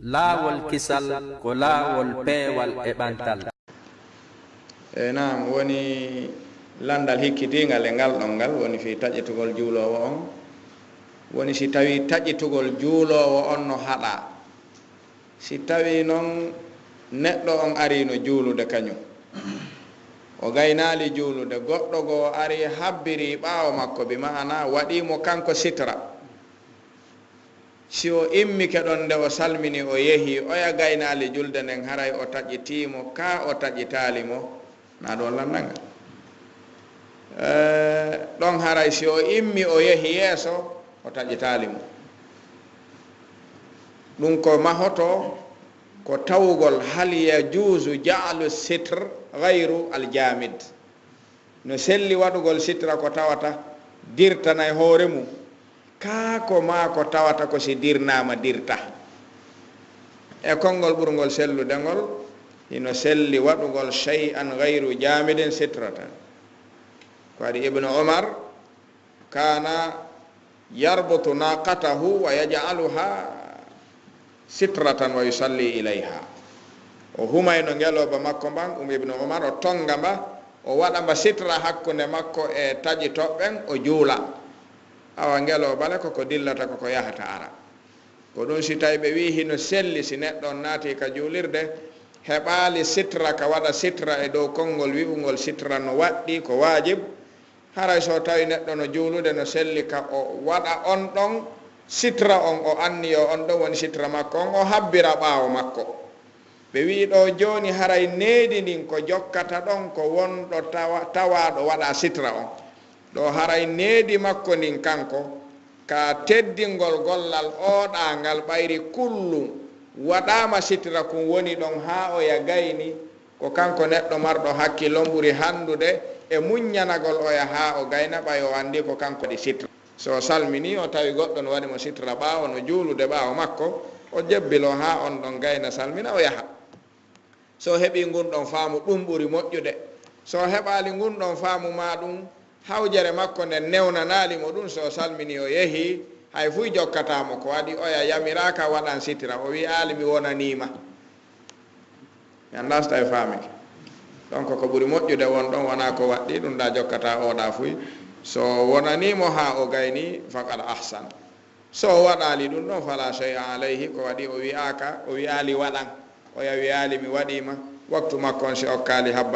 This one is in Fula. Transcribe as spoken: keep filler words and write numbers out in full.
Laawol kisal ko laawol peewal e ɓantal. E naam, woni lanndal hikkitiingal e ngal ɗon ngal woni fii taƴitugol juuloowo on. Woni si tawii taƴitugol juuloowo on no haɗaa. Si tawii non neɗɗo on ariino juulude kañum, o gaynaali juulude, goɗɗo goo ari habbirii ɓaawo makko, bi ma'ana waɗii mo kanko sitra. Si o immike ɗon nde o salmini o yehi, oya gaynaali julde nden, haray o taƴitii mo, kaa o taƴitaali mo, na ɗum lannda ngal. Ɗon haray si o immi o yehi yeeso, o taƴitaali mo. Ɗum ko mahotoo ko tawugol hal yajuuzu ja'lu sitr gayru al-jaamid. No selli waɗugol sitra ko tawata dirtanay hoore mum, kaa ko maa ko tawata ko si dirnaama dirta. E konngol ɓurngol sellude ngol, hino selli waɗugol shay'an gayru jaamidin sitratan. Ko waɗi Ibnu Umar, kaana yarbutu naaqatahu wa yaj'aluha sitratan wa yusalli ilayha. O humayno ngelooba makko mban, um Ibnu Umar, o tonnga mba, o waɗa mba sitra hakkunde makko e taƴitooɓe ɓen, o juula. Awa ngelooba le ko ko dillata, ko ko yahata ara. Ko ɗum si tawi ɓe wi'i hino selli si neɗɗo on naati ka juulirde, heɓaali sitra ka waɗa sitra e dow konngol wi'ungol sitra no waɗɗii ko waajib, haray so tawi neɗɗo no juulude no selli ka o waɗa on ɗon sitra on, o anniyo on ɗon woni sitra makko on, o habbira ɓaawo makko. Ɓe wi'i ɗoo jooni haray needi ndin ko jokkata ɗon ko wonɗo tawa-, tawaaɗo waɗa sitra on. Ɗoo haray needi makko ndin kanko, ka teddingol gollal o ɗaangal ɓayri kullu waɗaama sitra kun woni ɗon haa oya gayni, ko kanko neɗɗo marɗo hakkil on ɓuri hanndude e muññanagol oya haa o gayna ɓay o anndi ko kanko waɗi sitra. So o salminii o tawi goɗɗo no waɗi mo sitra ɓaawo no juulude ɓaawo makko, o jebbiloo haa on ɗon gayna salmina o yaha. So o heɓii ngun ɗon faamu, ɗum ɓuri moƴƴude. So o heɓaali ngun ɗon faamu, maa ɗum hawjere makko nden newnanaali mo ɗum, so o salminii o yehii, hay fuy jokkataa mo. Ko waɗi oya yamiraaka waɗan sitira, o wi'aali mi wonanii ma. Mi anndaa so tawi faamike. Donc ko ɓuri moƴƴude won ɗon wonaa ko waɗɗii ɗum ɗaa jokkataa oo ɗaa fuy. So wonanii mo haa o gaynii, faqad ahsan. So o waɗaali ɗum ɗon, fala shay'a alayhi, ko waɗi o wi'aaka, o wi'aali waɗan, oya wi'aali mi waɗii ma, waktu makko on si okkaali habban.